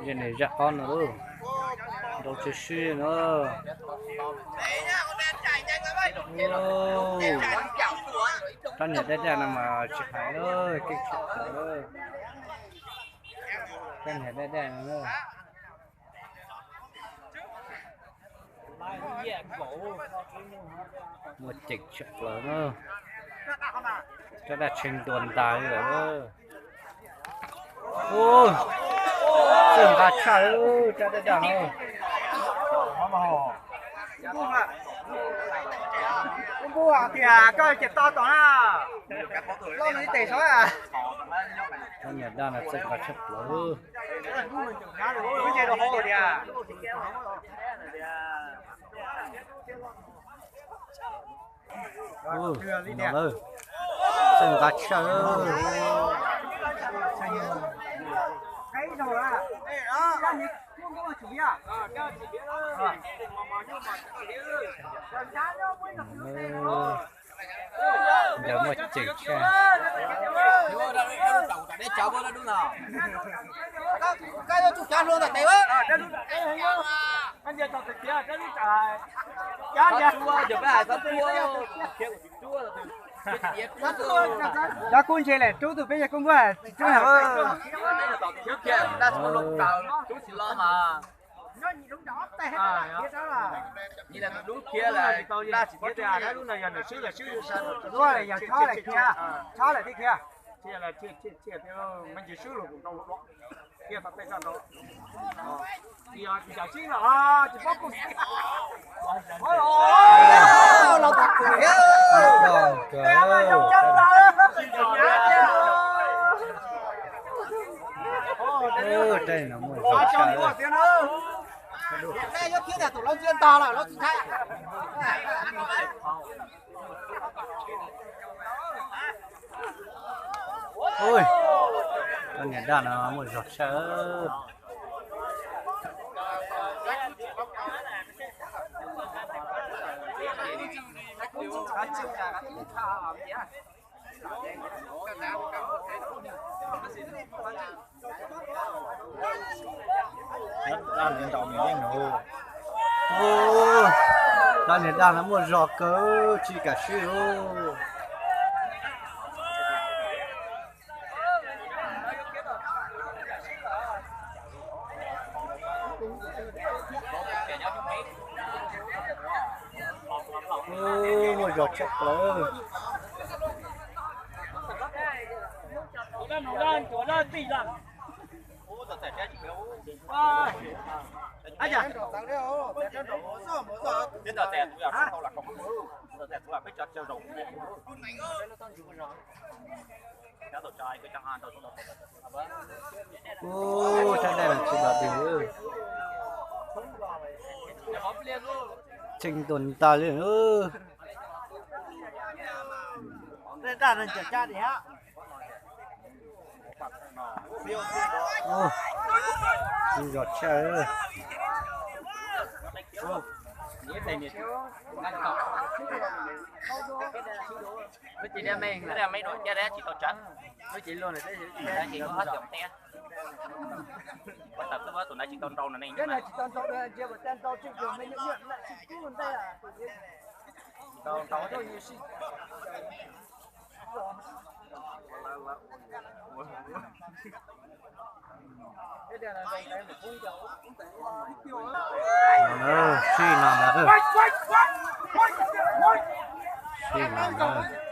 Yog niag zaj qob no lauj, nrau tsw swb no. Rab niag daj daj no mas tsis hais, keej tshaj plaws. Rab niag daj daj no. Muaj ceem tshaj plaws na. Rab daj tshee ntua ntas li lawm. Txawj nqa tshaj, rab daj daj no. Kuv npug hais tias koj ces to tom na, loj nws ib tes saib. Rab niag daj no txawj nqa tshaj plaws. Kuv nce rau hauv tias Txawj nqa tshaj. Ntawd muaj ceem tshaj. Cov kuj ntshe lam rub tus peb yog kuj muaj tsis rub. Lub no yog chob lawm thiab, chob lawm thiab khiav. Thiaj li thiaj thiaj thiaj thiaj me ntsis swb los kuv nrau los thiaj tau tej zaj nrau. Yog tsis yam sib los tsis paub kuj Ui, cov niag daj no muaj zog tshaj. Daj niag daj no muaj zog kawg tsis kam swb. Muaj zog tshaj plaws. Ub, rab daj no tsis dog dig. Tseem ntuas ntas li. Zog tshaj. Lub tsis dab me, dab me dua caj dab tsis tau tsawv. Lub tsis luag na, tsis tau nrau na ne. Sib no ntag. Sib no ntag.